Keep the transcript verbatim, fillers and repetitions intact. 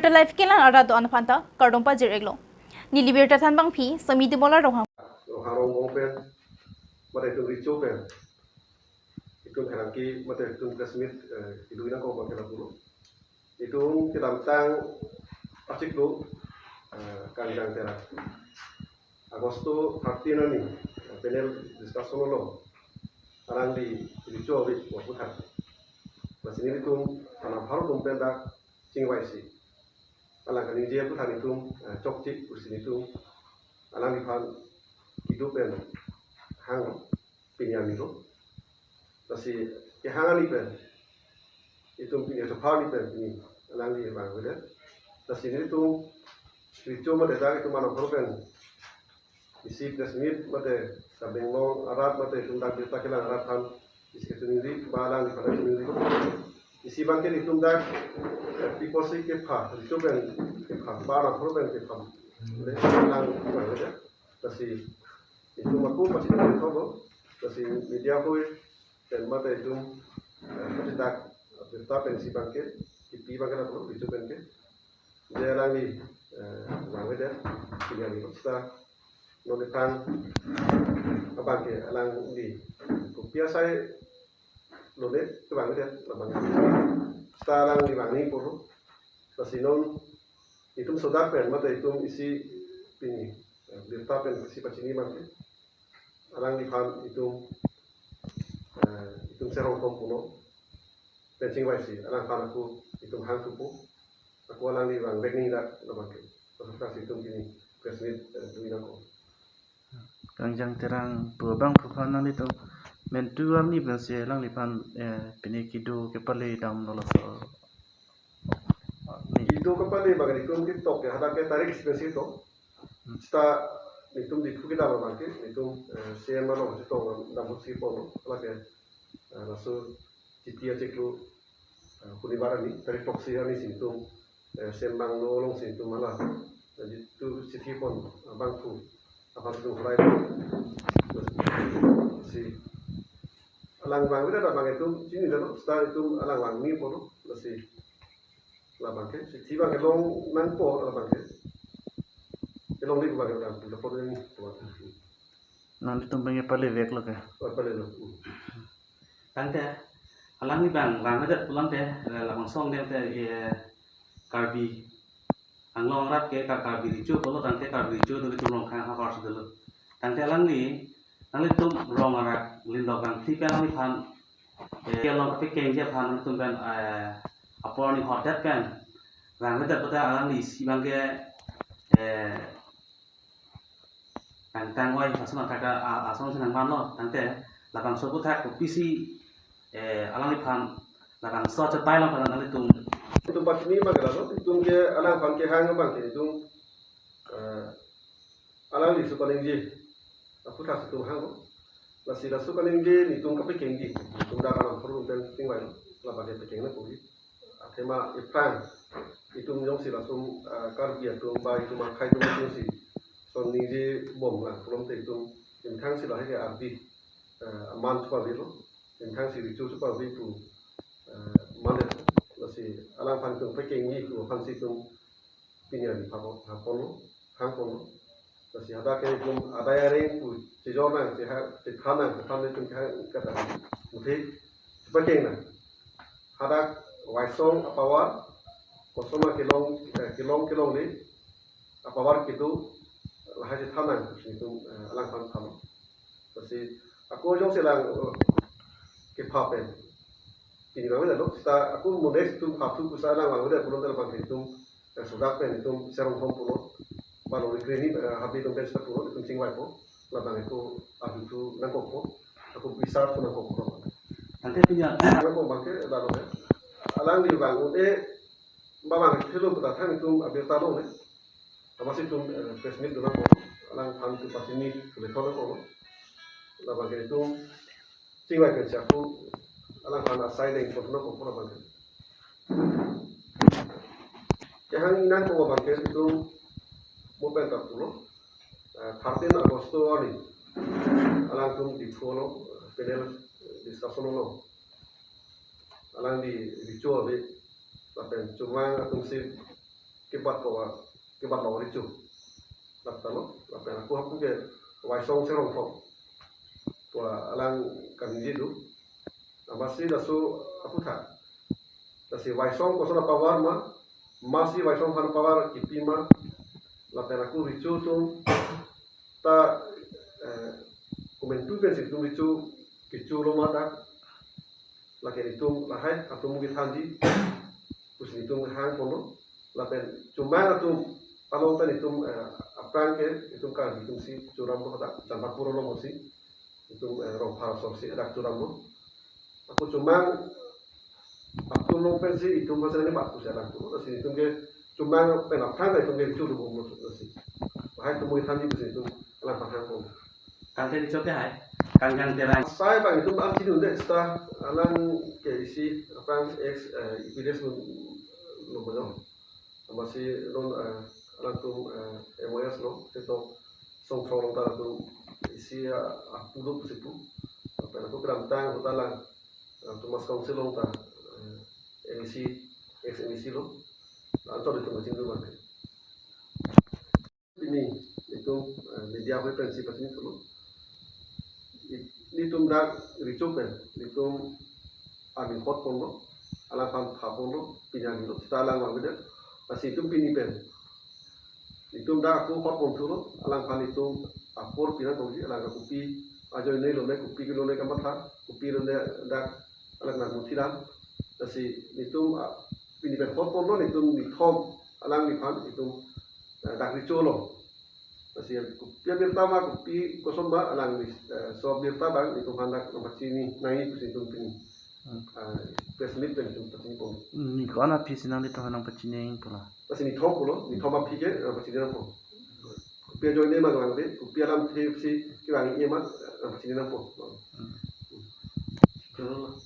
Live kelang arat do-an aphanta kardom pajir-iklo. Neli birta thanbangpi Sami Demola Ronghang. Ronghang Rongbong pen, mate itum Recho pen, itum pherangke, mate itum press meet, eh, idu inang ko bang kena pulo. Itum kedamtang achiklo, eh, Kangjang Terang. Agosto thirteen arni, eh, panel discussion along, alangli Recho ave pu aputhak, lasi nelitum alam pharo atum pen dak chingvaisi, alang kaningje aputhak nelitum, eh, chokche pusi nelitum alangliphan kedo pen hang pini arni lo. Lasi kehang arni pen, itum pini aso pharo arni pen pini alangli vang avedet. Lasi nelitum Recho mate dak itum alam pharo pen isi press meet mate Karbi Anglong arat mate itum dak birta kelang arat aphan isi kachiningri, ba alangliphan kachiningri. Isi abangke itum dak, eh, pi apotsi kepha, Recho pen kepha, ba alam pharo pen kepha, le alang vang avedet. Lasi itum ako pachiningri thok lo, lasi media hoi pen mate itum, eh, pachindak birta pen isi abangke, kipi abangke lapu Recho pen ke. Je alangli, eh, vang avedet, pini arni lo seta non ephrang abangke alangli kopi asai lone kevang avedet, labang seta alangli vangni apotlo. Lasi non itum sodak pen mate itum isi pini, eh, birta pen isi pachini abangke, alangliphan itum, eh, itum serong thom pulo, pen chingvaisi alangphan ako itum hang thupo, ako alangli vangvek nang dak labangke. Lasi itum pini press meet, eh, do inang ko. Kangjang Terang pu abangphu aphan nanglitum mentu arni pensi alangliphan, eh, pini kedo kepale damlo laso arni. Kedo kepale abang itum ketok ke hadak ke tarik isi pensi to. Hmm. Seta itum Diphu kedam abangke itum, eh, C M along chetong dam pusi ponlo, lake, eh, laso chithi achiklo, eh, Sonibar arni, tarik throksi arni si itum, eh, C M bungalow along si itum hala, eh, jitu chithi pon, eh, abangphu aphan itum harai pon. Si alang vang avedet abang itum chinidetlo, seta itum alang vangni apotlo, lasi labangke, chithi abangke long nangpo labangke. Kelongle abangke nang, dapat ni, dapat. Nanglitum abangke paleveklo ke? Oh, palelo. Hmm. Tangte, alangli abang, abang ada pulang te, eh, labangso angdeng te, eh, Karbi Anglong arat ke, Ka-, Karbi Recho pulo, tangte Karbi Recho do itum Rongkhang ha kar si dolo. Tangte alangli, nanglitum rong arat, lindok bang thi pen alangliphan, eh, kelong kapekengji aphan nanglitum pen, eh, apor ni hot det pen, vang avedet pulote alangli isi abangke, eh, tangtang oi, lason athak a, a, ason si nangvanlo, tangte labangso aputhak kopisi, eh, alangliphan labangso achetai along pen nanglitum. Itum pachini abangke lalo, itum ke alangphan kehang abangke itum, eh, alangli laso kaningje aputhak si itum hanglo. Lasi laso kaningje nelitum kapekengji, itum dak alam pharo atum pen chingvailo, labangke pekeng nangkokji. Athema ephrang itum jongsi lason, ah, Karbi atum ba itum akhei atum jongsi lason ningje bom lang pulote itum ingthang si lahai ke ardi, ah, aman chepavelo, ingthang si Recho chepave pu, ah, mandet. Lasi alangphan itum pekengji pu aphan si itum pini arni phapo, phaponlo, hangponlo. Lasi hadak ke itum adai areng pu chejor nang, cheha, chethan nang, chethan nang itum kehang kata muthe chepakeng nang. Hadak Waisong apower, kosoma kelong, eh, kelong kelongle apower kedo, lahai chethan nang itum, eh, alangphan thanlo. Lasi ako jongsi lang, eh, kepha pen pini vang avedet lo, seta ako mo next itum phathu pusi alang vang avedet pulote labangke itum, eh, sodak pen itum serong thom pulo, ba longri kreni, eh, habi atum pen seta pulo, itum chingvaipo, labang ako abithu nangkokpo, ako bisar thu nangkokpo. Tangte pini nangkok abangke lalo he. Alangli vang un-e, ba vang thelo puta thang itum abirta longle. Amatsi itum, eh, press meet do nangkok, alangphan itum pachini le thon nangkok. Labangke itum chingvai pen si ako alangphan asai deng pon nangkok labangke. Kehang nangkok abangke itum mo pen ta pulo, eh, thirteen August arni alangtum Diphu along, eh, panel discussion along, alangli Recho ave lapen Chomang atum si kebat ko kebat lo recho. Lapu ta lo, lapen ako hapu ke Waisong Serong Thong. Tua alang kaningje do. Amatsi laso aphuthak. Lasi Waisong koson apower ma, masi Waisong aphan power kipi ma, lapen ako recho atum ta, eh, komantu pensi itum recho, kecho lo ma ta, lake itum lahai atum kethanji pusi itum hang ponlo, lapen chomang atum along ta itum, eh, aphrang ke itum Karbi atumsi choram lo ta, Chanpapur along si itum, eh, Rongphar asor si adak choram lo. Ako chomang atum along pensi itum masa ni bak pusi adak tu, lasi itum ke chomang pen aphrang ta itum ke churu bom lo lasi. Lahai atum kethanji pusi itum alang pathang bom. Tangte recho ke hai, Kangkang Terang. Sai bang itum an chini un-e seta alang ke isi aphrang ex, eh, I P D S lo, lo bojo. Amatsi non, eh, alangtum, eh, M O S lo, seta Songthrong along ta atum isi, eh, apulo pusi pu. Lapen ako kedamtang ahut alang, eh, Thomas Council along ta, eh, M E C, ex M E C lo. Anchot itum kachingdun mate. Pini itum, eh, media ahoi pensi pachini thulo. I-, nelitum dak recho pen, nelitum arni hot ponlo, alangphan tha ponlo, pini arni lo, seta alang vangvedet. Lasi itum pini pen, itum dak ako hot pon thulo, alangphan itum apor pi nangkokji, alang kopi ajoine lone, kopi kelone kamatha, kopi lone dak alang nangmuthi dam. Lasi itum, ah, pini pen hot ponlo, itum nithom alangliphan itum, eh, dak recho lo. Lasi kopi abirta ma, kopi koson ma, alangli, eh, so birta bang itum aphan dak nangpachini nangji pusi itum pini, ah, press meet pen itum pachini pon. Ni ko-an aphi si nanglitum aphan nangpachini nangji pulo? Lasi nithom pulo, nithom aphi ke, eh, pachini nangpo. Kopi ajoine ma vangvedet, kopi alamthe si kevang-e ma, eh, pachini nangpo. Hmm. Choro.